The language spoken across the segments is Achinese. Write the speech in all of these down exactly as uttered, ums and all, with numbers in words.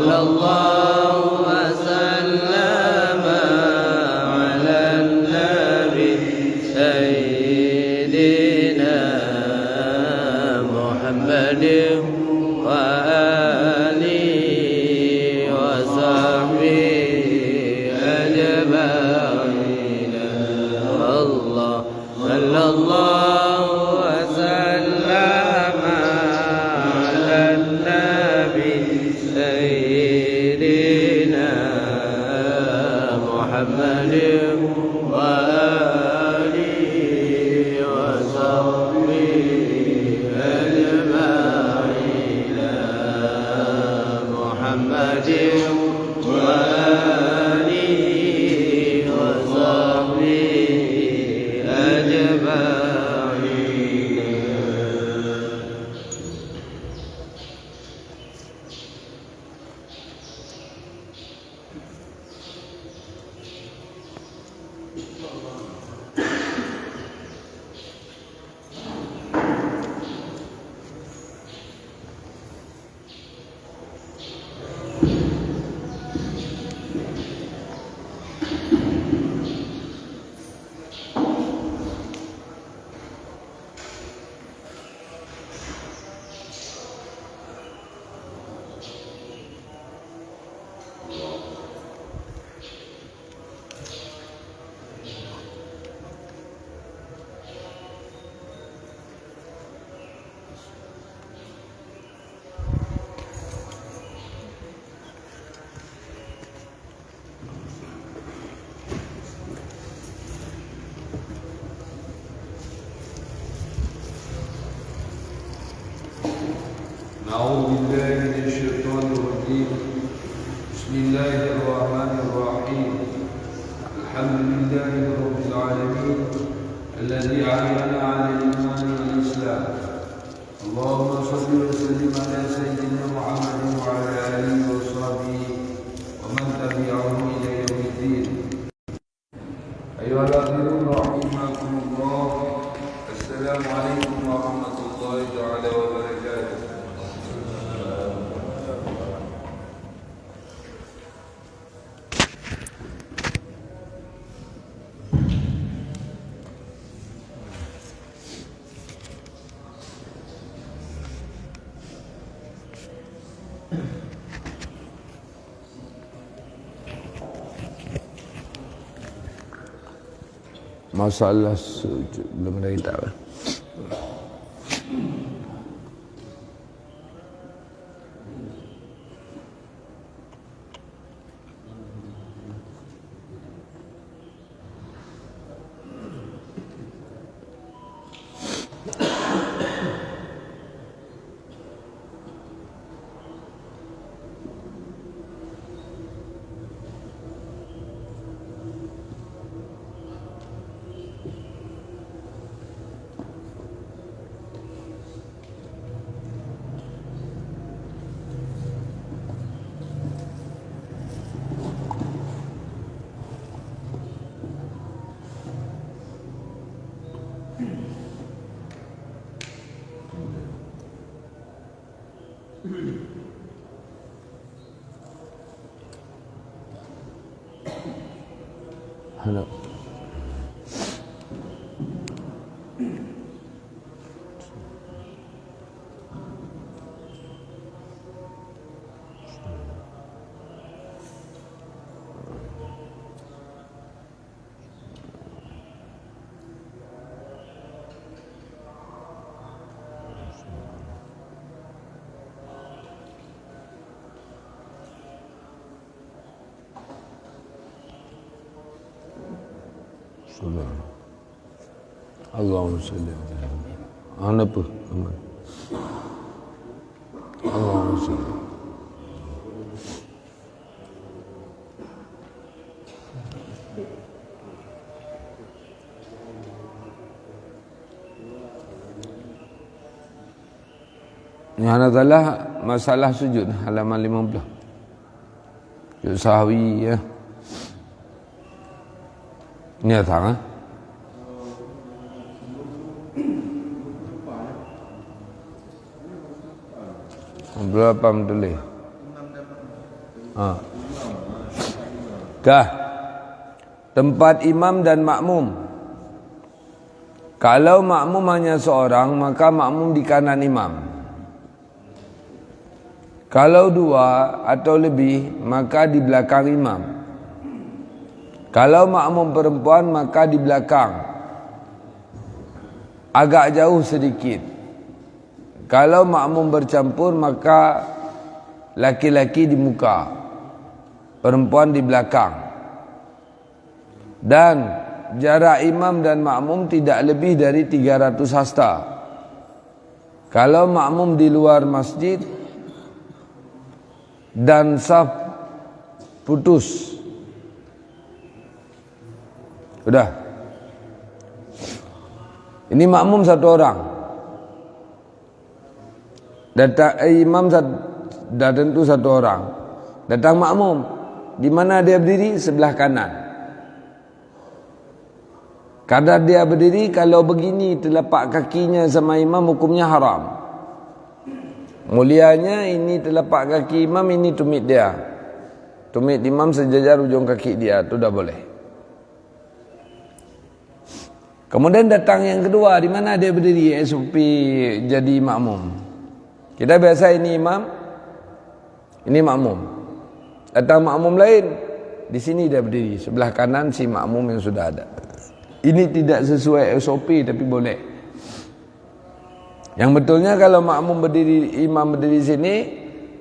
Sallallahu wasallam ala nabi sayyidina Muhammadin wa alihi wa sahbihi ajma'in. Allah. Sallallahu wasallam ala nabi sayyidina Muhammadin wa alihi wa sahbihi ajma'in. Muhammadin wa alihi wa sahbihi ajma'in. أعوذ بالله من الشيطان الرجيم. بسم الله الرحمن الرحيم. الحمد لله رب العالمين الذي أعاننا على الإيمان والإسلام. اللهم صل وسلم على سيدنا محمد وعلى آله وصحبه ومن تبعهم إلى يوم الدين. أيها الحاضرون رحمكم الله، السلام عليكم ورحمة الله تعالى وبركاته. Masalah sujud belum ada kitab. Halo. Salam. Allahumma salli ala Muhammad. Ana apa? Aman. Allahumma salli. Nyang hana salah, masalah sujud, halaman lima belas. Sujud sahwi, ya. Ni datang, eh? Berapa tulis? Ha. Kah. Tempat imam dan makmum. Kalau makmum hanya seorang, maka makmum di kanan imam. Kalau dua atau lebih, maka di belakang imam. Kalau makmum perempuan, maka di belakang. Agak jauh sedikit. Kalau makmum bercampur, maka laki-laki di muka, perempuan di belakang. Dan jarak imam dan makmum tidak lebih dari tiga ratus hasta. Kalau makmum di luar masjid dan saf putus. Udah. Ini makmum satu orang. Datang, eh, imam sat-, dah tentu satu orang. Datang makmum. Di mana dia berdiri? Sebelah kanan. Karena dia berdiri, kalau begini telapak kakinya sama imam, hukumnya haram. Mulianya ini telapak kaki imam, ini tumit dia. Tumit imam sejajar ujung kaki dia, tu dah boleh. Kemudian datang yang kedua, di mana dia berdiri, S O P jadi makmum. Kita biasa ini imam, ini makmum. Datang makmum lain, di sini dia berdiri, sebelah kanan si makmum yang sudah ada. Ini tidak sesuai S O P, tapi boleh. Yang betulnya kalau makmum berdiri, imam berdiri sini,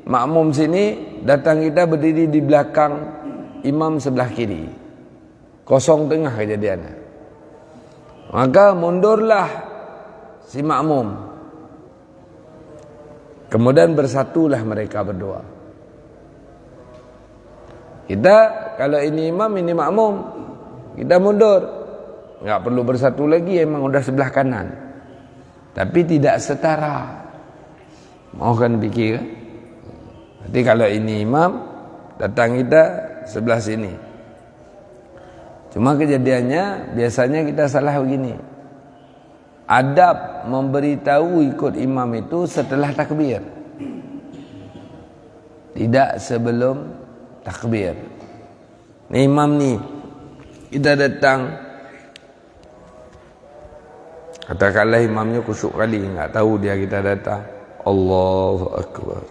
makmum sini, datang kita berdiri di belakang imam sebelah kiri. Kosong tengah kejadiannya. Maka mundurlah si makmum. Kemudian bersatulah mereka berdua. Kita, kalau ini imam, ini makmum, kita mundur. Enggak perlu bersatu lagi, emang udah sebelah kanan. Tapi tidak setara. Mau kan fikir, kan? Berarti kalau ini imam, datang kita sebelah sini. Cuma kejadiannya, biasanya kita salah begini. Adab memberitahu ikut imam itu setelah takbir. Tidak sebelum takbir. Ni imam ni, kita datang. Katakanlah imamnya khusyuk kali, enggak tahu dia kita datang. Allahu Akbar.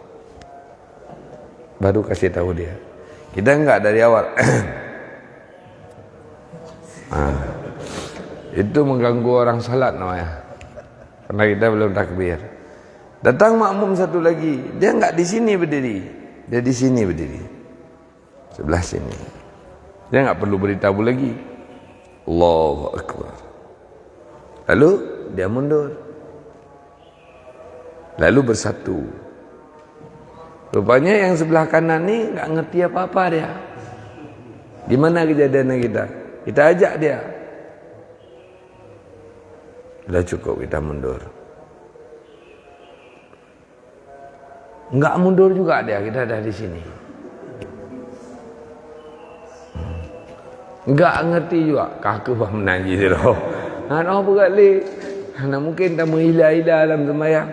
Baru kasih tahu dia. Kita enggak dari awal. Ha. Itu mengganggu orang salat namanya. Karena kita belum takbir. Datang makmum satu lagi, dia enggak di sini berdiri. Dia di sini berdiri. Sebelah sini. Dia enggak perlu beritahu lagi. Allahu Akbar. Lalu dia mundur. Lalu bersatu. Rupanya yang sebelah kanan ni enggak ngerti apa-apa dia. Gimana kejadiannya kita? Kita ajak dia. Dah cukup kita mundur. Enggak mundur juga dia, kita dah di sini. Enggak ngerti juga, ka keuh bah meunan jih sidroe. Hana beugöt lé. Hana mungkin tameuhila-hila lam seumayang.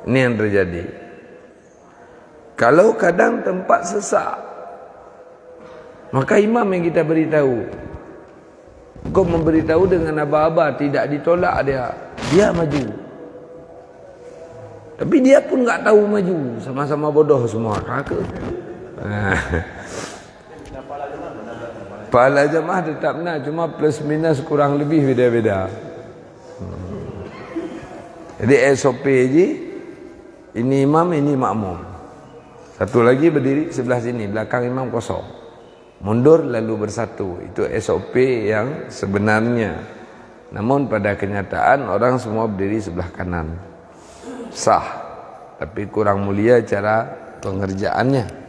Ini yang terjadi. Kalau kadang tempat sesak, maka imam yang kita beritahu. Engkau memberitahu dengan aba-aba, tidak ditolak dia. Dia maju. Tapi dia pun enggak tahu maju, sama-sama bodoh semua. Ka keuh. Pahala jamaah tetap na, cuma plus minus kurang lebih beda-beda. Hmm. Jadi S O P ji, ini imam, ini makmum. Satu lagi berdiri sebelah sini, belakang imam kosong. Mundur lalu bersatu. Itu S O P yang sebenarnya. Namun pada kenyataan orang semua berdiri sebelah kanan. Sah, tapi kurang mulia cara pengerjaannya.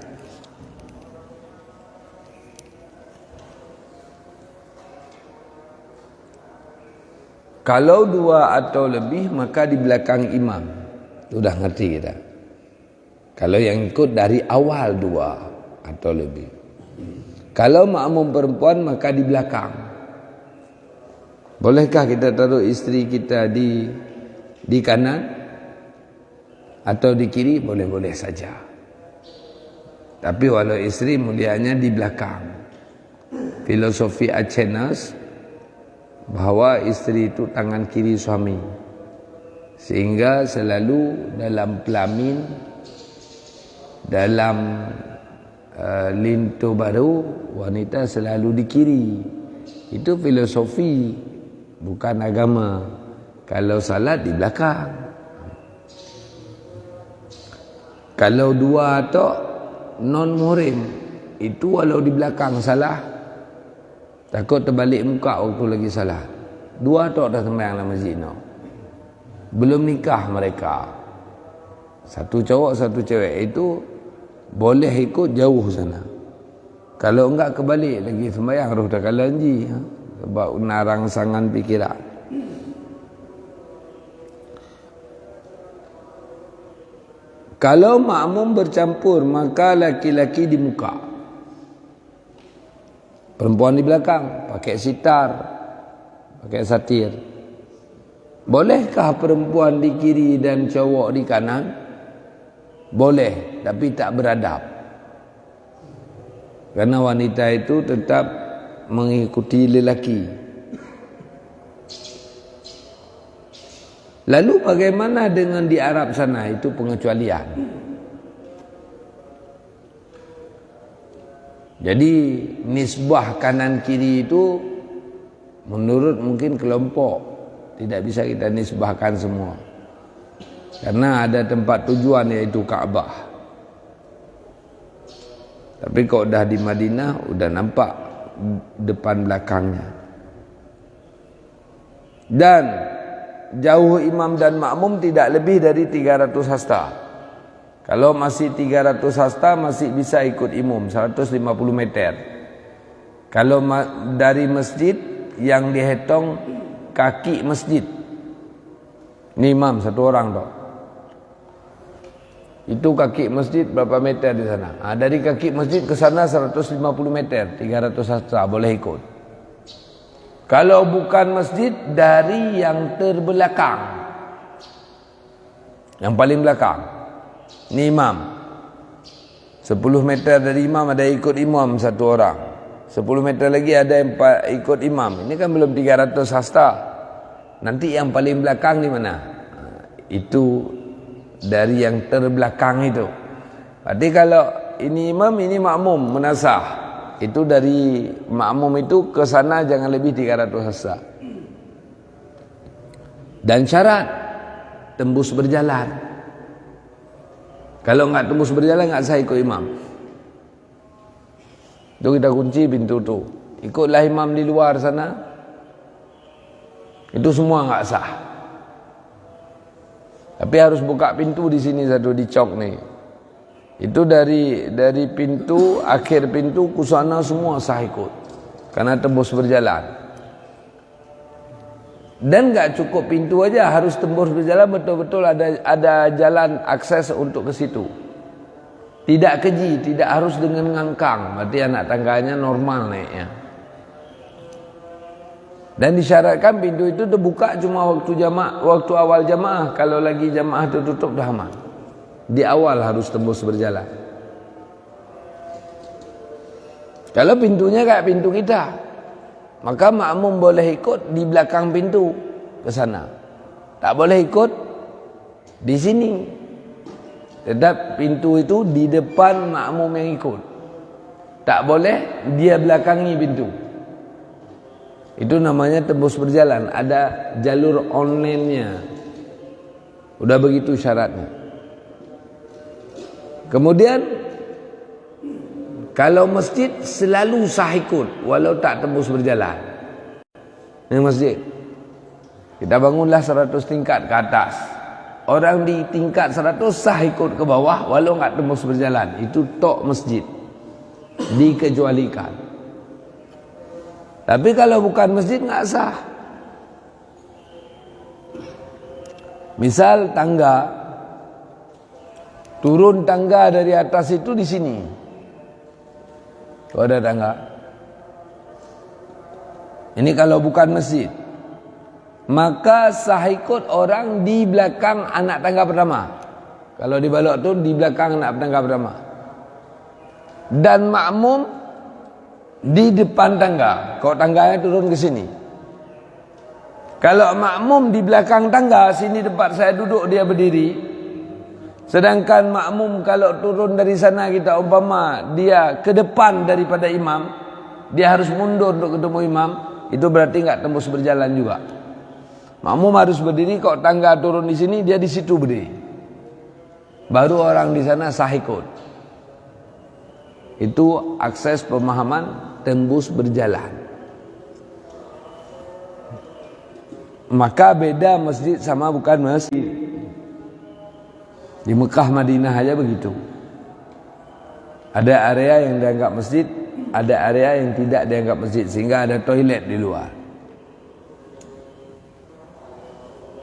Kalau dua atau lebih, maka di belakang imam. Sudah ngerti kita. Kalau yang ikut dari awal dua atau lebih. Kalau makmum perempuan, maka di belakang. Bolehkah kita taruh isteri kita di, di kanan atau di kiri? Boleh-boleh saja. Tapi walau istri mulianya di belakang. Filosofi Achenas bahwa istri itu tangan kiri suami. Sehingga selalu dalam pelamin, dalam, eh, linto baru, wanita selalu di kiri. Itu filosofi, bukan agama. Kalau salat di belakang. Kalau dua tok non muhrim, itu walau di belakang salah, takut terbalik muka waktu lagi salat. Dua tok dah sembahyang dalam masjid no. Belum nikah mereka. Satu cowok, satu cewek itu boleh ikut jauh sana. Kalau enggak, kebalik lagi sembahyang roh takalan ji, ha? Sebab na rangsangan pikiran. Kalau makmum bercampur, maka laki-laki di muka, perempuan di belakang, pakai sitar, pakai satir. Bolehkah perempuan di kiri dan cowok di kanan? Boleh, tapi tak beradab. Karena wanita itu tetap mengikuti lelaki. Lalu bagaimana dengan di Arab sana? Itu pengecualian. Jadi, nisbah kanan kiri itu menurut mungkin kelompok, tidak bisa kita nisbahkan semua. Karena ada tempat tujuan, yaitu Ka'bah. Tapi kalau dah di Madinah, udah nampak depan belakangnya. Dan jauh imam dan makmum tidak lebih dari tiga ratus hasta. Kalau masih tiga ratus hasta, masih bisa ikut imum, seratus lima puluh meter. Kalau ma-, dari masjid, yang dihitung kaki masjid. Ni imam satu orang tu. Itu kaki masjid berapa meter di sana? Ha, dari kaki masjid ke sana seratus lima puluh meter, tiga ratus hasta boleh ikut. Kalau bukan masjid, dari yang terbelakang. Yang paling belakang. Ni imam. Sepuluh meter dari imam ada ikut imam satu orang. Sepuluh meter lagi ada yang pa-, ikut imam. Ini kan belum tiga ratus hasta. Nanti yang paling belakang di mana? Itu dari yang terbelakang itu. Berarti kalau ini imam, ini makmum, meunasah. Itu dari makmum itu ke sana jangan lebih tiga ratus hasta. Dan syarat tembus berjalan. Kalau enggak tembus berjalan, enggak sah ikut imam. Tu kita kunci pintu tu. Ikutlah imam di luar sana. Itu semua enggak sah. Tapi harus buka pintu di sini satu, di cok ni. Itu dari, dari pintu, akhir pintu ke sana semua sah ikut. Karena tembus berjalan. Dan enggak cukup pintu aja, harus tembus berjalan, betul-betul ada, ada jalan akses untuk ke situ. Tidak keji, tidak harus dengan ngangkang, berarti anak tangganya normal naiknya. Dan disyaratkan pintu itu terbuka cuma waktu jama-, waktu awal jamaah, kalau lagi jamaah tertutup dah aman. Di awal harus tembus berjalan. Kalau pintunya kayak pintu kita, maka makmum boleh ikut di belakang pintu ke sana. Tak boleh ikut di sini. Tetap pintu itu di depan makmum yang ikut. Tak boleh dia belakangi pintu. Itu namanya tembus berjalan, ada jalur online-nya. Udah begitu syaratnya. Kemudian, kalau masjid selalu sah ikut walau tak tembus berjalan. Ini masjid. Kita bangunlah seratus tingkat ke atas. Orang di tingkat seratus sah ikut ke bawah walau enggak tembus berjalan. Itu tok masjid. Dikecualikan. Tapi kalau bukan masjid, enggak sah. Misal tangga, turun tangga dari atas itu di sini. Kalau ada tangga. Ini kalau bukan masjid. Maka sah ikut orang di belakang anak tangga pertama. Kalau di balok tu, di belakang anak tangga pertama. Dan makmum di depan tangga, kok tangganya turun ke sini. Kalau makmum di belakang tangga, sini tempat saya duduk, dia berdiri. Sedangkan makmum kalau turun dari sana, kita umpama dia ke depan daripada imam, dia harus mundur untuk ketemu imam, itu berarti nggak tembus berjalan juga. Makmum harus berdiri, kok tangga turun di sini, dia di situ berdiri. Baru orang di sana sah ikut. Itu akses pemahaman tembus berjalan. Maka beda masjid sama bukan masjid. Di Mekah, Madinah aja begitu. Ada area yang dianggap masjid, ada area yang tidak dianggap masjid, sehingga ada toilet di luar.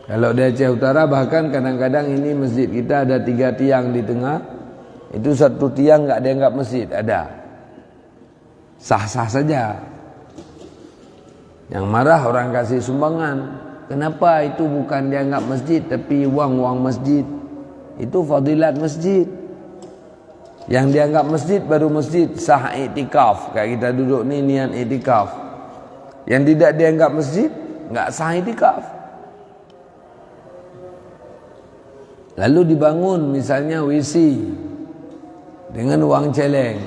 Kalau di Aceh Utara, bahkan kadang-kadang ini masjid kita ada tiga tiang di tengah, itu satu tiang nggak dianggap masjid, ada. Sah-sah saja. Yang marah orang kasih sumbangan. Kenapa itu bukan dianggap masjid, tapi wang-wang masjid? Itu fadilat masjid. Yang dianggap masjid baru masjid sah iktikaf. Kayak kita duduk ni niat iktikaf. Yang tidak dianggap masjid, nggak sah iktikaf. Lalu dibangun misalnya W C dengan wang celeng.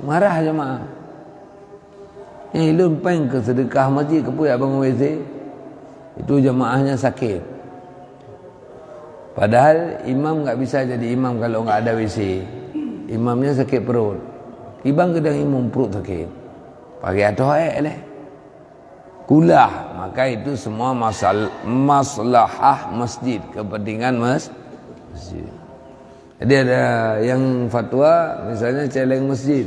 Marah jemaah. Eh, lôn péng keu sedekah masjid, keupeue jak bangun W C? Itu jemaahnya sakit. Padahal imam nggak bisa jadi imam kalau nggak ada W C. Imamnya sakit perut. Kiban keudang imum perut sakit. Pakai atoh aek leh. Kulah, maka itu semua masal-, maslahah masjid, kepentingan mas-, masjid. Jadi ada yang fatwa, misalnya celeng masjid.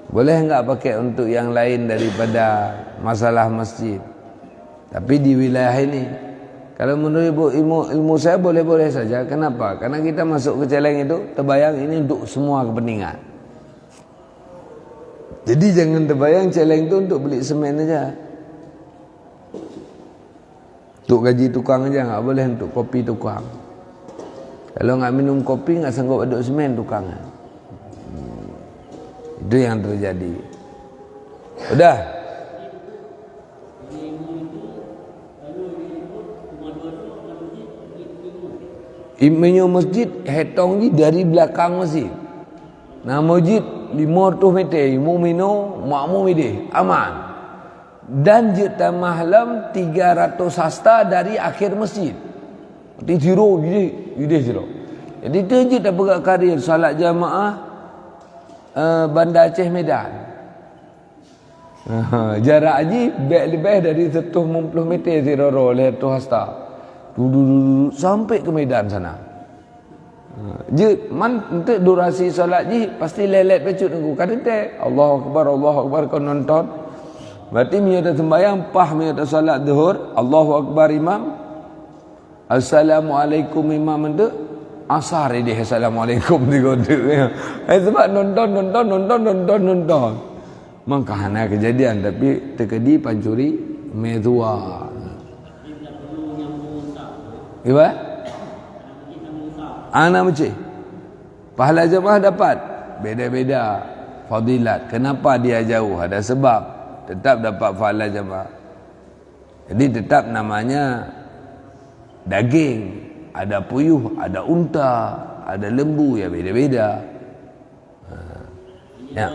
Boleh enggak pakai untuk yang lain daripada masalah masjid? Tapi di wilayah ini, kalau menurut ibu, ilmu, ilmu saya boleh-boleh saja. Kenapa? Karena kita masuk ke celeng itu, terbayang ini untuk semua kepentingan. Jadi jangan terbayang celeng tu untuk beli semen aja. Untuk gaji tukang aja, nggak boleh untuk kopi tukang. Kalau nggak minum kopi, nggak sanggup aduk semen tukang. Hmm. Itu yang terjadi. Udah. Meunyoe masjid, hetong jih dari belakang masjid. Na masjid lima ratus meter, imum inoe, makmum ideh, aman. Dan jeuet tamah lom tiga ratus hasta dari akhir masjid. Berarti sidroe ideh, ideh sidroe. Jadi, tu jeuet tapeugah karir salat jamaah, eh, Banda Aceh Medan. Aha, jarak jih bèk leubeh dari seratus lima puluh meter sidroe-droe, lhèe reutôh hasta. Du, du, du, du, sampai ke Medan sana. Ha, jeuet, man, untuk durasi salat jih pasti lèlèt bacut nunggu. Ka teuntèe, Allahu Akbar, Allahu Akbar, kon nonton. Berarti meunyoe taseumbahyang, paih meunyoe tasalat Zuhur, Allahu Akbar imam, Assalamualaikum imam tu, asar ideh assalamualaikum di kota. Eh, sebab nonton, nonton, nonton, nonton, nonton. Maka hana kejadian, tapi terjadi pancuri mezua. Iba? Anak meucih. Pahala jamaah dapat. Beda-beda fadilat. Kenapa dia jauh? Ada sebab. Tetap dapat pahala jamaah. Jadi tetap namanya daging, ada puyuh, ada unta, ada lembu, ya beda-beda. Ha. Ya.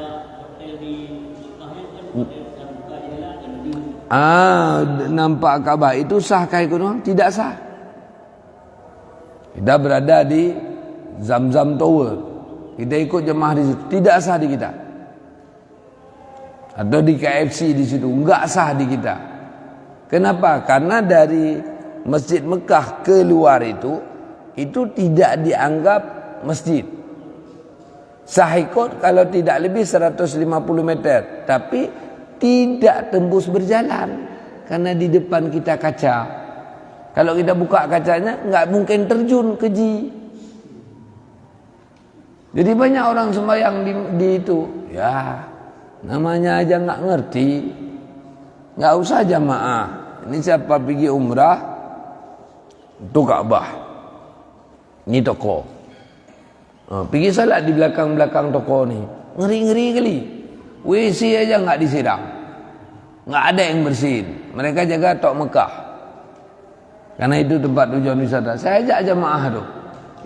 Ah, nampak Ka'bah itu sah kah ikut orang? Tidak sah. Kita berada di Zamzam Tower. Kita ikut jemaah di situ. Tidak sah di kita. Atau di K F C di situ, enggak sah di kita. Kenapa? Karena dari Masjid Mekah keluar itu, itu tidak dianggap masjid. Sah ikut kalau tidak lebih seratus lima puluh meter, tapi tidak tembus berjalan karena di depan kita kaca. Kalau kita buka kacanya, enggak mungkin terjun ke ji. Jadi banyak orang sembahyang di, di itu. Ya, namanya aja nggak ngerti. Nggak usah jamaah. Ini siapa pergi umrah, tu Ka'bah. Ini toko. Ha, pergi salat di belakang-belakang toko ni. Ngeri-ngeri kali. W C aja nggak disiram. Nggak ada yang bersihin. Mereka jaga tok Mekah. Karena itu tempat tujuan wisata. Saya ajak jamaah tu.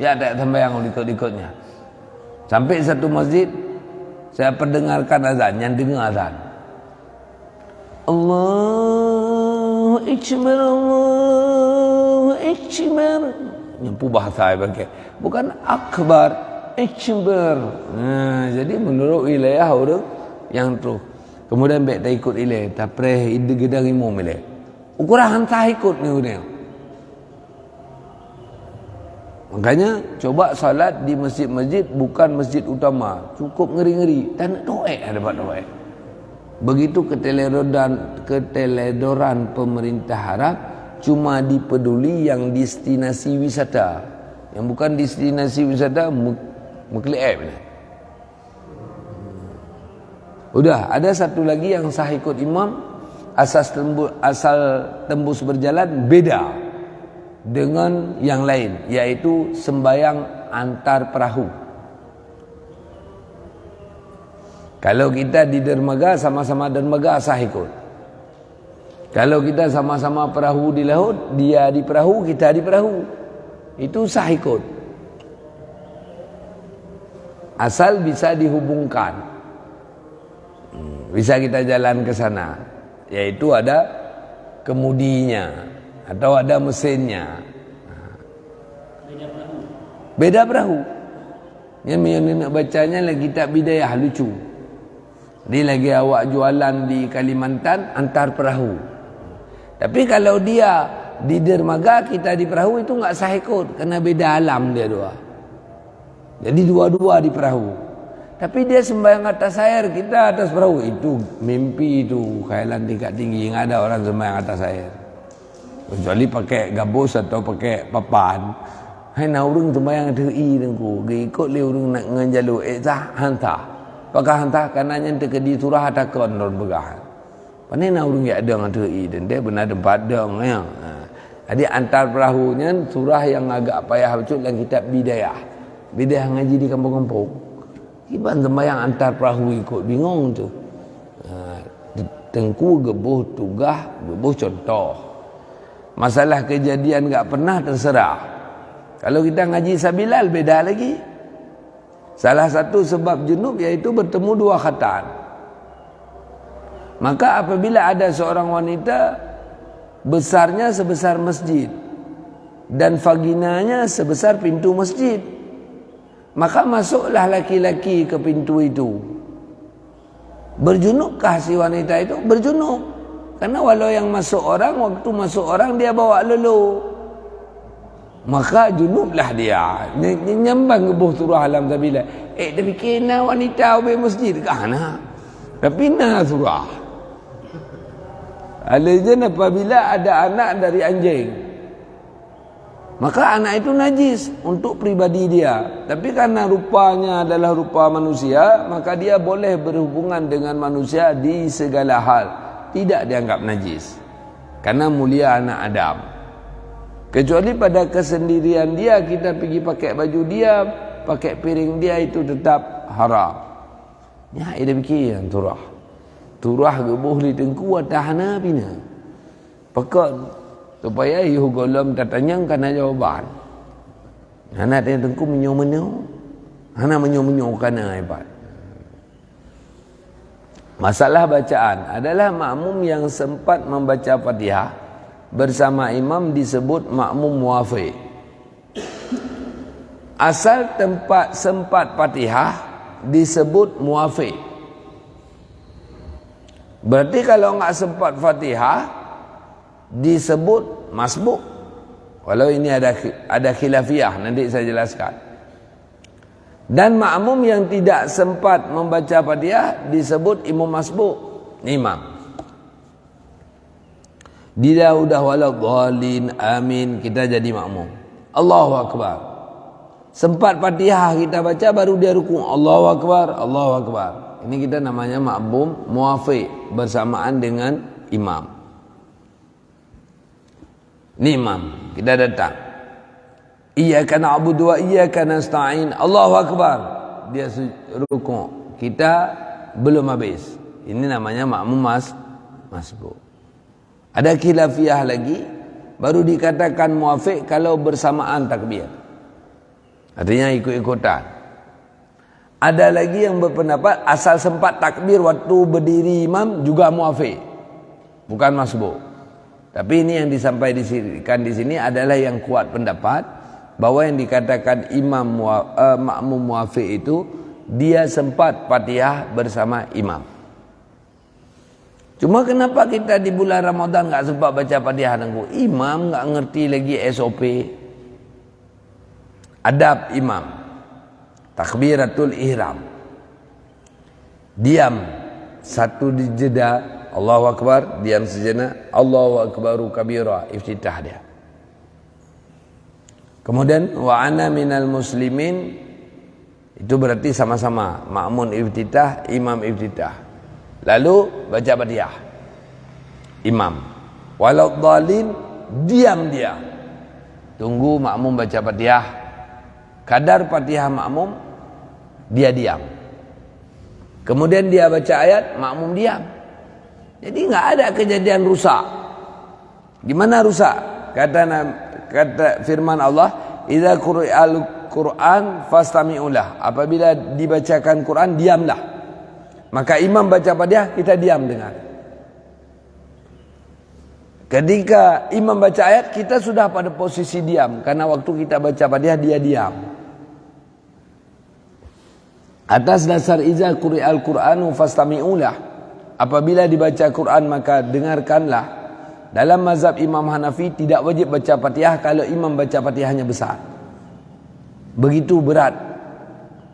Ya, tak sembahyang likot-likotnya. Sampai satu masjid, saya perdengarkan azan, yang dengar azan. Allahu Akbar, Allahu Akbar. Nyapu bahasa pakai. Bukan akbar, akbar. Nah, jadi menurut wilayah orang yang tu. Kemudian bek tak ikut ilai, tak preh ide gedang imum ilai. Ukurah hantar ikut ni orang. Makanya, coba salat di masjid-masjid bukan masjid utama. Cukup ngeri-ngeri. Tak nak doa ada buat doa. Begitu keteledoran, keteledoran pemerintah Arab cuma dipeduli yang destinasi wisata. Yang bukan destinasi wisata, mu-, mukli'eb. Udah, ada satu lagi yang sah ikut imam, asas tembu-, asal tembus berjalan beda dengan yang lain, yaitu sembahyang antar perahu. Kalau kita di dermaga, sama-sama dermaga sah ikut. Kalau kita sama-sama perahu di laut, dia di perahu, kita di perahu. Itu sah ikut. Asal bisa dihubungkan. Hmm, bisa kita jalan ke sana. Yaitu ada kemudinya atau ada mesinnya. Beda perahu. Yang nak bacanya lagi tak bidayah, lucu. Ni lagi awak jualan di Kalimantan, antar perahu. Tapi kalau dia di dermaga, kita di perahu, itu nggak sah ikut, karena beda alam dia dua. Jadi dua-dua di perahu. Tapi dia sembahyang atas air, kita atas perahu. Itu mimpi itu, khayalan tingkat tinggi. Nggak ada orang sembahyang atas air. Kecuali pakai gabus atau pakai papan. Hai na ureuëng sembahyang ateueh ie teungku, geuikot lé ureuëng nak ngon jalô, eh, sah, han sah. Pakon han sah? Karena nyan teukeudi surah takon lôn peugah. Pane na ureuëng jak dong ateueh ie, dan dia beuna teumpat dong, ya. Ha. Jadi antar perahu nyan surah yang agak payah bacut lam kitab Bidayah. Bidayah ngaji di kampung-kampung. Kiban sembahyang antar perahu ikut, bingung tu. Ha, teungku geuboh tugaih, geuboh contoh. Masalah kejadian gak pernah terserah. Kalau kita ngaji sabilal, beda lagi. Salah satu sebab junub yaitu bertemu dua khatan. Maka apabila ada seorang wanita, besarnya sebesar masjid dan vaginanya sebesar pintu masjid, maka masuklah laki-laki ke pintu itu. Berjunubkah si wanita itu? Berjunub. Karena walau yang masuk orang, waktu masuk orang dia bawa lolo. Maka junublah dia. Ny-, ny-, nyambang geuboh surah lam sabila. Eh, dia fikir na wanita ubé masjid kah na? Tapi na surah. Alaijan apabila ada anak dari anjing, maka anak itu najis untuk pribadi dia. Tapi karena rupanya adalah rupa manusia, maka dia boleh berhubungan dengan manusia di segala hal. Tidak dianggap najis. Karena mulia anak Adam. Kecuali pada kesendirian dia, kita pergi pakai baju dia, pakai piring dia, itu tetap haram. Nyak ida pikir turah. Turah geuboh lé teungku atah hana pina. Pakon? Supaya yoh gohlom tatanyong kana jawaban. Hana tanyong teungku meunyoe-meunyoe. Hana meunyoe-meunyoe kana ibat. Masalah bacaan adalah makmum yang sempat membaca Fatihah bersama imam disebut makmum muafiq. Asal tempat sempat Fatihah disebut muafiq. Berarti kalau enggak sempat Fatihah disebut masbuk. Walau ini ada khi-, ada khilafiyah, nanti saya jelaskan. Dan makmum yang tidak sempat membaca Fatihah disebut imam masbuk, imam. Dia udah waladhdallin, amin, kita jadi makmum. Allahu Akbar. Sempat Fatihah kita baca, baru dia rukuk. Allahu Akbar, Allahu Akbar. Ini kita namanya makmum muafiq, bersamaan dengan imam. Ni imam, kita datang. Iyyaka na'budu wa iyyaka nasta'in. Allahu Akbar. Dia su-, rukuk. Kita belum habis. Ini namanya makmum mas-, masbuk. Ada khilafiyah lagi, baru dikatakan muafiq kalau bersamaan takbir. Artinya ikut-ikutan. Ada lagi yang berpendapat asal sempat takbir waktu berdiri imam juga muafiq. Bukan masbuk. Tapi ini yang disampaikan di sini adalah yang kuat pendapat bahwa yang dikatakan imam mua-, eh, makmum muafiq itu, dia sempat Fatihah bersama imam. Cuma kenapa kita di bulan Ramadan nggak sempat baca Fatihah, Teungku? Imam nggak ngerti lagi S O P. Adab imam. Takbiratul ihram. Diam satu di jeda, Allahu Akbar, diam sejenak, Allahu Akbaru kabira, iftitah dia. Kemudian, "Wa ana minal muslimin", itu berarti sama-sama makmum iftitah, imam iftitah. Lalu baca Fatihah. Imam. "Waladdallin", diam dia. Tunggu makmum baca Fatihah. Kadar Fatihah makmum, dia diam. Kemudian dia baca ayat, makmum diam. Jadi enggak ada kejadian rusak. Gimana rusak? Kata na-, kata firman Allah, "Idza quri'al Qur'an fastami'u lah." Apabila dibacakan Quran, diamlah. Maka imam baca Fatihah, kita diam dengar. Ketika imam baca ayat, kita sudah pada posisi diam, karena waktu kita baca Fatihah, dia diam. Atas dasar "Idza quri'al Qur'anu fastami'u lah", apabila dibaca Quran, maka dengarkanlah. Dalam mazhab Imam Hanafi, tidak wajib baca Fatihah kalau imam baca Fatihahnya besar. Begitu berat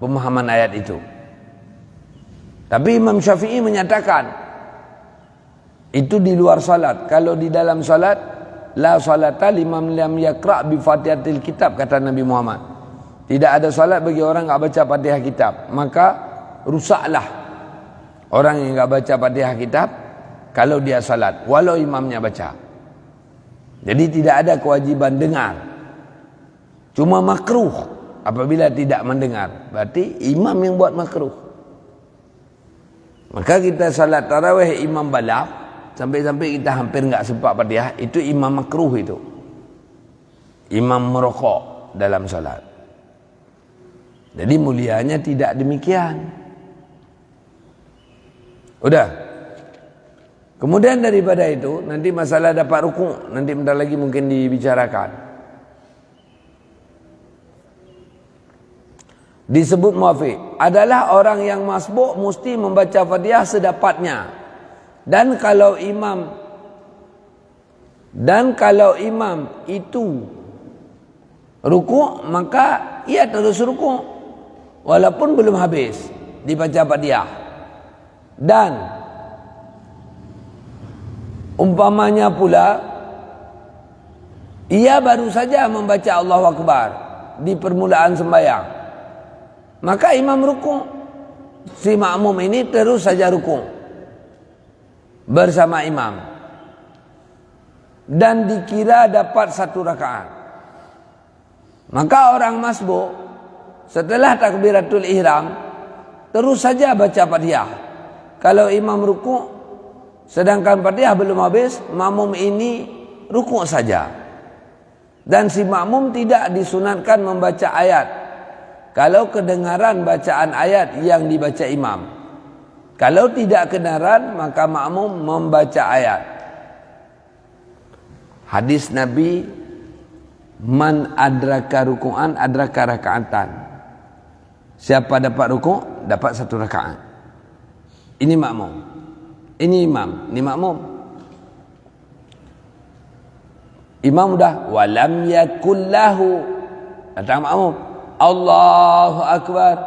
pemahaman ayat itu. Tapi Imam Syafi'i menyatakan, itu di luar salat. Kalau di dalam salat, "La salata liman lam yaqra bi Fatihatil Kitab," kata Nabi Muhammad. Tidak ada salat bagi orang enggak baca Fatihah kitab. Maka rusaklah orang yang enggak baca Fatihah kitab kalau dia salat, walau imamnya baca. Jadi tidak ada kewajiban dengar. Cuma makruh apabila tidak mendengar. Berarti imam yang buat makruh. Maka kita salat tarawih imam balap, sampai-sampai kita hampir enggak sempat Fatihah, itu imam makruh itu. Imam merokok dalam salat. Jadi mulianya tidak demikian. Udah. Kemudian daripada itu, nanti masalah dapat rukuk, nanti bentar lagi mungkin dibicarakan. Disebut muafiq adalah orang yang masbuk mesti membaca Fatihah sedapatnya. Dan kalau imam, dan kalau imam itu rukuk, maka ia terus rukuk walaupun belum habis dibaca Fatihah. Dan umpamanya pula, ia baru saja membaca Allahu Akbar di permulaan sembahyang, maka imam rukuk, si makmum ini terus saja rukuk bersama imam dan dikira dapat satu rakaat. Maka orang masbuk, setelah takbiratul ihram, terus saja baca Fatihah. Kalau imam rukuk, sedangkan Fatihah belum habis, makmum ini rukuk saja. Dan si makmum tidak disunatkan membaca ayat kalau kedengaran bacaan ayat yang dibaca imam. Kalau tidak kedengaran, maka makmum membaca ayat. Hadis Nabi, "Man adraka ruku'an adraka raka'atan." Siapa dapat rukuk, dapat satu rakaat. Ini makmum. Ini imam, ini makmum. Imam udah, "Walam yakul lahu." Datang makmum, "Allahu Akbar."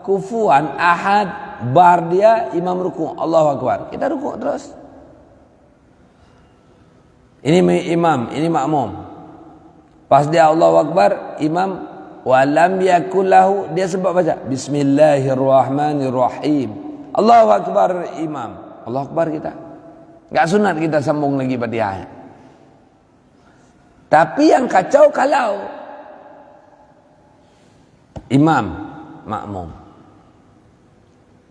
Kufuwan ahad, bar dia, imam rukuk, "Allahu Akbar." Kita rukuk terus. Ini mi-, imam, ini makmum. Pas dia Allahu Akbar, imam, "Walam yakul lahu", dia sempat baca, "Bismillahirrahmanirrahim." Allahu Akbar, imam. Allahu Akbar kita. Enggak sunat kita sambung lagi Fatihah. Tapi yang kacau kalau imam, makmum.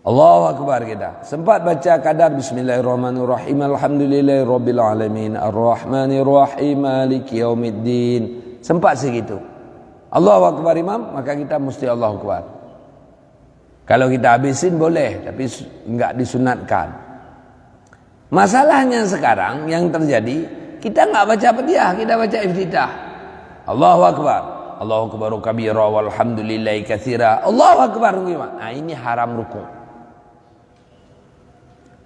Allahu Akbar kita. Sempat baca kadar Bismillahirrahmanirrahim, Alhamdulillahirabbil alamin, Arrahmanirrahim, Maliki yaumiddin. Sempat segitu. Allahu Akbar imam, maka kita mesti Allahu Akbar. Kalau kita habisin boleh, tapi su-, enggak disunatkan. Masalahnya sekarang yang terjadi, kita enggak baca Fatihah, kita baca iftitah. Allahu Akbar. Allahu Akbar kabira walhamdulillahi katsira. Allahu Akbar. Nah, ini haram rukuk.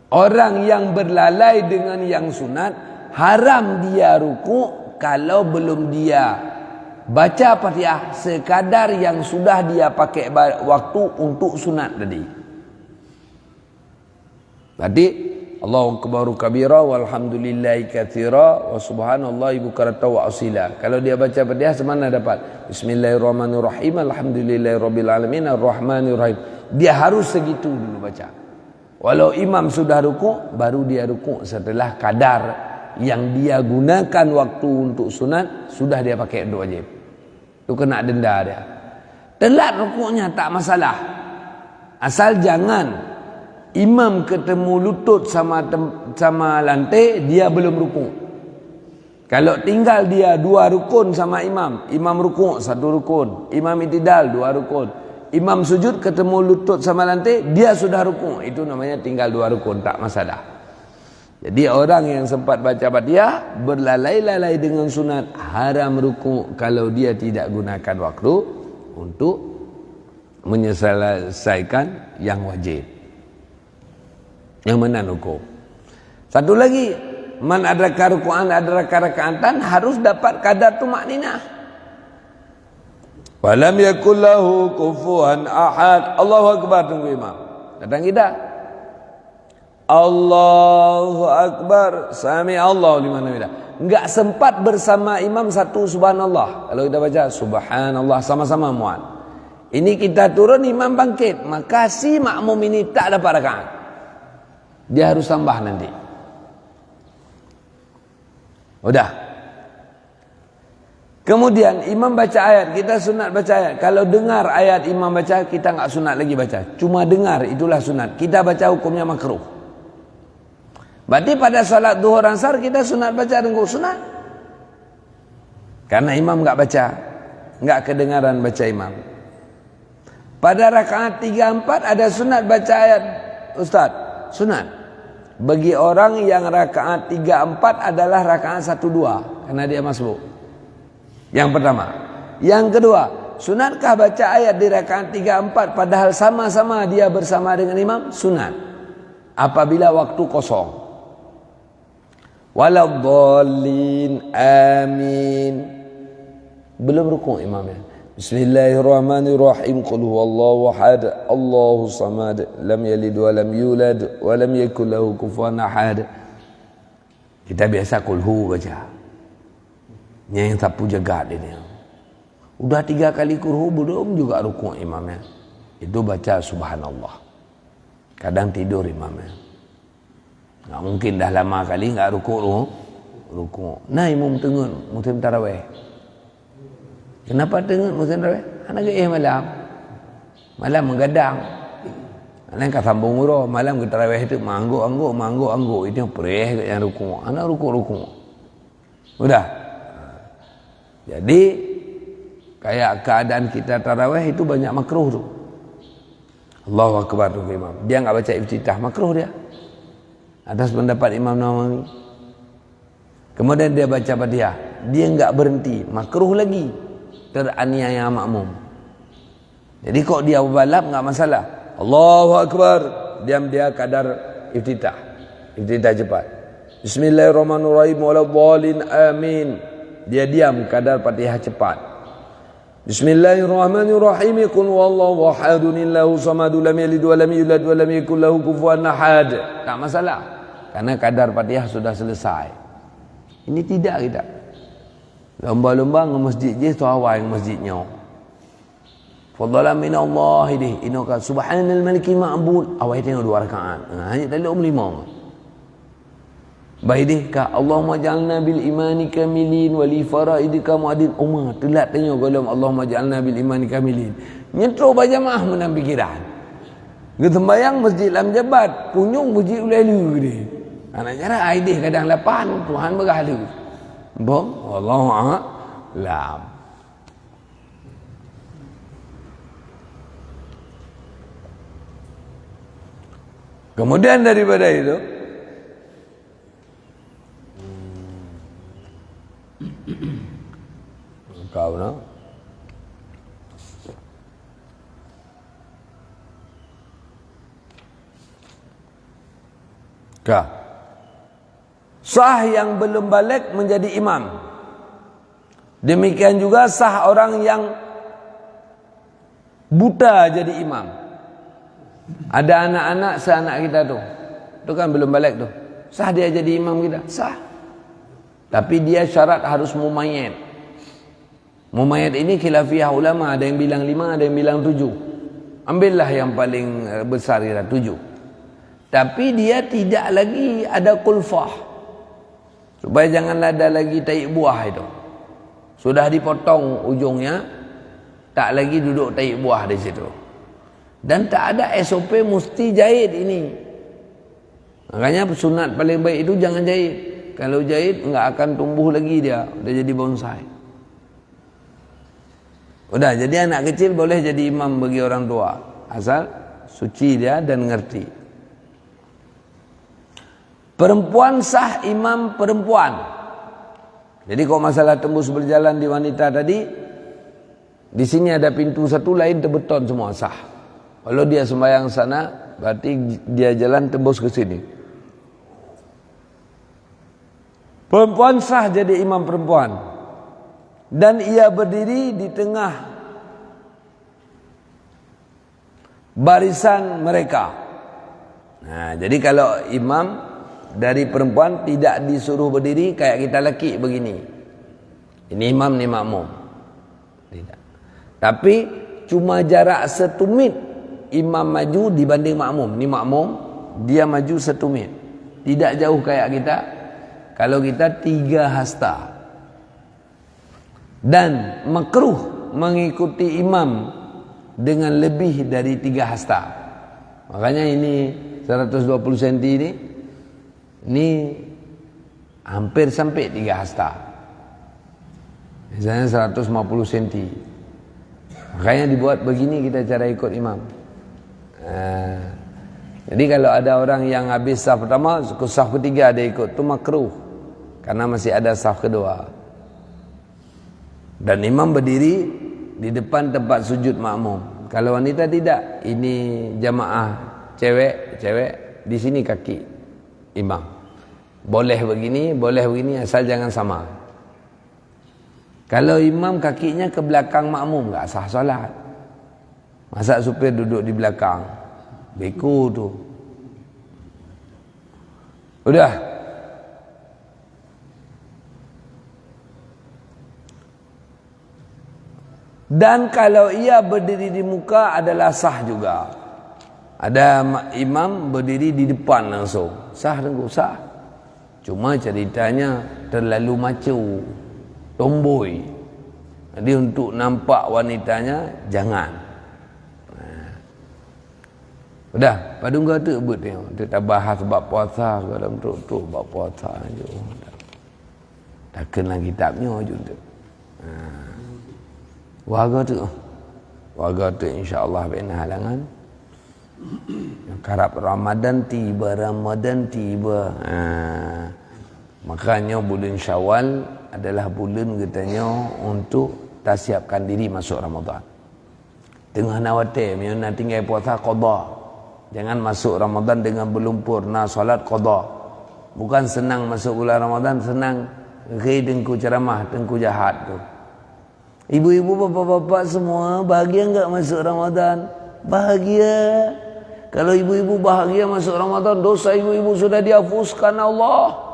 Orang yang berlalai dengan yang sunat, haram dia rukuk kalau belum dia baca Fatihah sekadar yang sudah dia pakai ba-, waktu untuk sunat tadi. Berarti, Allahu Akbar kabira walhamdulillahi katsira wa subhanallahi bukratan wa asila. Kalau dia baca Fatihah, semana dapat. Bismillahirrahmanirrahim, Alhamdulillahirabbil alamin, Arrahmanirrahim. Dia harus segitu dulu baca. Walau imam sudah rukuk, baru dia rukuk setelah kadar yang dia gunakan waktu untuk sunat, sudah dia pakai untuk wajib. Tu kena denda dia. Telat rukuknya tak masalah. Asal jangan imam ketemu lutut sama tem-, sama lantai, dia belum rukuk. Kalau tinggal dia dua rukun sama imam, imam rukuk satu rukun, imam itidal dua rukun, imam sujud ketemu lutut sama lantai, dia sudah rukuk, itu namanya tinggal dua rukun, tak masalah. Jadi orang yang sempat baca Fatihah berlalai-lalai dengan sunat, haram rukuk kalau dia tidak gunakan waktu untuk menyelesaikan yang wajib. Yang mana rukuk? Satu lagi, man adraka ruku'an adraka raka'atan, harus dapat kadar tumakninah. Walam yakul lahu kufuwan ahad. Allahu Akbar, tunggu imam. Datang kita. Allahu Akbar, sami Allahu liman hamidah. Enggak sempat bersama imam satu subhanallah. Kalau kita baca subhanallah sama-sama muat. Ini kita turun, imam bangkit, maka si makmum ini tak dapat rakaat. Dia harus tambah nanti. Udah. Kemudian imam baca ayat, kita sunat baca ayat. Kalau dengar ayat imam baca, kita enggak sunat lagi baca. Cuma dengar, itulah sunat. Kita baca hukumnya makruh. Berarti pada salat Zuhur Asar kita sunat baca rukuk, sunat. Karena imam enggak baca, enggak kedengaran baca imam. Pada rakaat tiga empat ada sunat baca ayat, Ustaz? Sunat. Bagi orang yang rakaat tiga empat adalah rakaat satu dua, karena dia masbuk. Yang pertama. Yang kedua, sunatkah baca ayat di rakaat tiga empat padahal sama-sama dia bersama dengan imam? Sunat. Apabila waktu kosong. Waladdallin. Amin. Belum rukuk imamnya. Bismillahirrahmanirrahim. Qul huwallahu ahad. Allahu samad. Lam yalid wa lam yulad. Wa lam yakul lahu kufuwan ahad. Kita biasa kulhu baca. Nyang sapu jagat ini. Udah tiga kali kulhu, belum juga rukuk imamnya. Itu baca subhanallah. Kadang tidur imamnya. Nggak mungkin dah lama kali nggak rukuk, ru-, rukuk. Nah, imum teungeut musim taraweh. Kenapa teungeut musim taraweh? Hana geuéh malam. Malam meugadang. Malam ka sambung uroe, malam geutaraweh teuk meuanggok-anggok, meuanggok-anggok. Itu preh geuh nyang rukuk. Hana rukuk-rukuk. Udah. Jadi, kayak keadaan kita taraweh itu banyak makruh tu. Allahu Akbar tu imam. Dia enggak baca iftitah, makruh dia. Atas pendapat Imam Nawawi. Kemudian dia baca Fatihah, dia enggak berhenti, makruh lagi. Teraniaya makmum. Jadi kok dia balap enggak masalah. Allahu Akbar, diam dia kadar iftitah. Iftitah cepat. Bismillahirrahmanirrahim, waladdallin, amin. Dia diam kadar Fatihah cepat. Bismillahirrahmanirrahim. Qul huwallahu ahadun, Allahu samad, lam yalid wa lam yulad wa lam yakul lahu kufuwan ahad. Tak masalah. Karena kadar Fatihah sudah selesai. Ini tidak kita. Lomba-lomba ngon masjid jih tu awai ngon masjid nyoe. Fadlan minallah idih. Inoe ka subhanal malikil ma'bud. Awai tengok dua rakaat. Ha, hanya tak lom lima. Bah idih ka Allahumma ja'alna bil imani kamilin wa li faraidika muadin. Uma, telat tengok golom Allahumma ja'alna bil imani kamilin. Nyeutro bajamaah meunan pikiran. Geuseumbahyang masjid Lam Jabat, punyueng masjid Ulèe Lheue deh. Aneuk cara ai deh kadang lapan, Tuhan peugah lheueh. Bom, wallahu a'lam. Kemudian daripada itu, kau nak? Ka. Sah yang belum baligh menjadi imam. Demikian juga sah orang yang buta jadi imam. Ada anak-anak seuanak kita tu. Tu kan belum baligh tu. Sah dia jadi imam kita? Sah. Tapi dia syarat harus mumayyidz. Mumayyidz ini khilafiyah ulama, ada yang bilang lima, ada yang bilang tujuh. Ambillah yang paling, eh, besar kira tujuh. Tapi dia tidak lagi ada kulfah. Supaya jangan ada lagi taék buah itu. Sudah dipotong ujungnya, tak lagi duduk taék buah di situ. Dan tak ada S O P mesti jahit ini. Makanya sunat paling baik itu jangan jahit. Kalau jahit, enggak akan tumbuh lagi dia, udah jadi bonsai. Udah, jadi anak kecil boleh jadi imam bagi orang tua, asal suci dia dan ngerti. Perempuan sah imam perempuan. Jadi, kalau masalah tembus berjalan di wanita tadi, di sini ada pintu satu, lain terbeton semua, sah. Kalau dia sembahyang sana, berarti dia jalan tembus ke sini. Perempuan sah jadi imam perempuan. Dan ia berdiri di tengah barisan mereka. Nah, jadi kalau imam dari perempuan tidak disuruh berdiri kayak kita laki begini. Ini imam, ni makmum. Tidak. Tapi cuma jarak setumit imam maju dibanding makmum. Ni makmum, dia maju setumit. Tidak jauh kayak kita. Kalau kita tiga hasta. Dan makruh mengikuti imam dengan lebih dari tiga hasta. Makanya ini seratus dua puluh senti ni, ni hampir sampai tiga hasta. Misalnya seratus lima puluh senti. Makanya dibuat begini kita cara ikut imam. Ah, jadi kalau ada orang yang habis saf pertama, ke saf ketiga dia ikut, tu makruh. Karena masih ada saf kedua. Dan imam berdiri di depan tempat sujud makmum. Kalau wanita tidak, ini jamaah cewek, cewek di sini kaki imam. Boleh begini, boleh begini, asal jangan sama. Kalau imam kakinya ke belakang makmum, enggak sah salat. Masa supir duduk di belakang? Beko tu. Udah. Dan kalau ia berdiri di muka adalah sah juga. Ada ma-, imam berdiri di depan langsung. Sah, Teungku, sah. Cuma ceritanya terlalu macho, tomboi. Jadi untuk nampak wanitanya, jangan. Udah, padum goe teuk beuet nyoe. Teuk tabahas bab puasa, segala trok-trok bab puasa je. Takheun lam kitab nyoe je teuk. Ha. Wagoe teuk. Wagoe teuk, insya Allah, bèk na halangan. Karab Ramadan tiba, Ramadan tiba. Ha. Makanya buleuen Syawal adalah buleuen geutanyoe untuk tasiapkan diri masuk Ramadan. Teungoh na watèe, meunyoe na tinggai puasa, qadha. Jangan masuk Ramadan dengan berlumpur, na salat qadha. Bukan senang masuk bulan Ramadan, senang. Ri Teungku ceramah, Teungku jahat tu. Ibu-ibu, bapak-bapak semua, bahagia enggak masuk Ramadan? Bahagia. Kalau ibu-ibu bahagia masuk Ramadan, dosa ibu-ibu sudah dihapuskan Allah.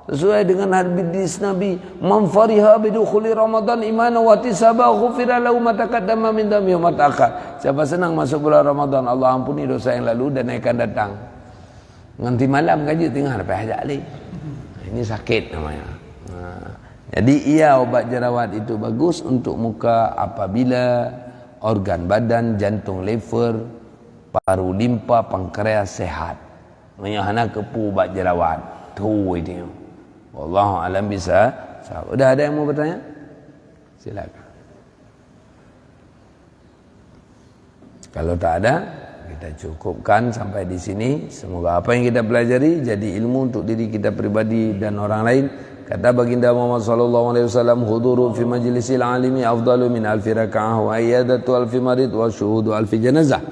Sesuai dengan hadis Nabi, "Man fariha bidukhuli Ramadan imanan wa ihtisaban ghufira lahu ma taqaddama min dhanbihi wa ma ta'akhkhar." Siapa senang masuk bulan Ramadan, Allah ampuni dosa yang lalu dan yang akan datang. Ngon timalam ka jeuet teungoh leupah jak lé. Ini sakit namanya. Ha. Jadi, iya, ubat jerawat itu bagus untuk muka apabila organ badan, jantung, liver, paru limpa, pankreas sehat. Meunyoe hana keupeue ubat jerawat, tho itu. Wallahu alam bisa. Udah ada yang mau bertanya? Silakan. Kalau tak ada, kita cukupkan sampai di sini. Semoga apa yang kita pelajari jadi ilmu untuk diri kita pribadi dan orang lain. Kata Baginda Muhammad sallallahu alaihi wasallam, "Huduru fi majlisil alimi afdalu min alfi rakaah, wa iyadatu alfi marid, wa syuhudu alfi janazah."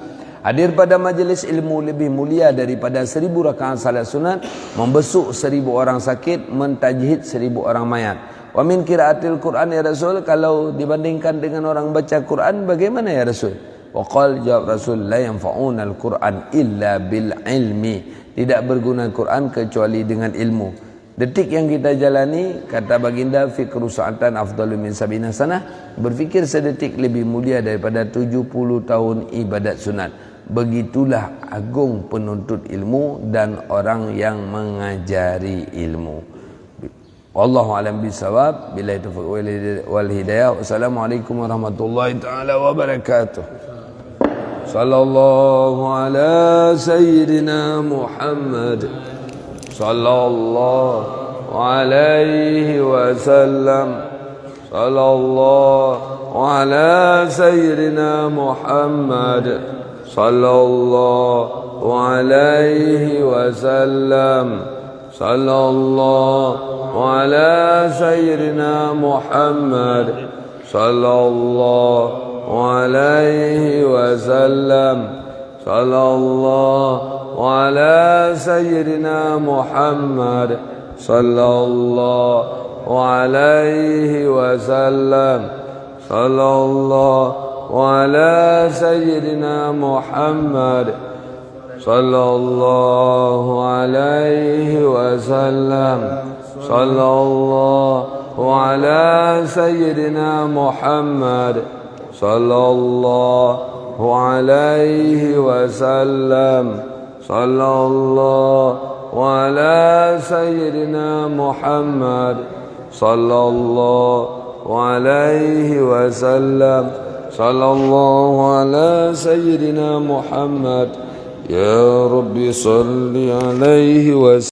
Hadir pada majlis ilmu lebih mulia daripada seribu rakaat salat sunat, membesuk seribu orang sakit, mentajhid seribu orang mayat. "Wa min qiraatil Qur'an, ya Rasul, kalau dibandingkan dengan orang baca Quran, bagaimana, ya Rasul?" Wa qal, jawab Rasul, "La yanfa'unal Qur'an illa bil ilmi." Tidak berguna Quran kecuali dengan ilmu. Detik yang kita jalani, kata Baginda, "Fikru sa'atan afdalu min sab'ina sanah." Berfikir sedetik lebih mulia daripada tujuh puluh tahun ibadat sunat. Begitulah agung penuntut ilmu dan orang yang mengajari ilmu. Wallahu a'lam bishawab. Billahi taufiq wal hidayah. Wal hidayah. Wassalamualaikum warahmatullahi taala wabarakatuh. Sallallahu ala sayyidina Muhammad. Sallallahu alaihi wasallam. Sallallahu ala sayyidina Muhammad. Sallallahu alaihi wasallam. Sallallahu ala sayyidina Muhammad. Sallallahu alaihi wasallam. Sallallahu ala sayyidina Muhammad. Sallallahu alaihi wasallam. Sallallahu ala sayyidina Muhammad. Sallallahu alaihi wasallam. Sallallahu ala sayyidina Muhammad. Sallallahu alaihi wasallam. Sallallahu ala sayyidina Muhammad. Sallallahu alaihi wasallam. Sallallahu ala sayyidina Muhammad. Ya Rabbi, salli alaihi wasallam.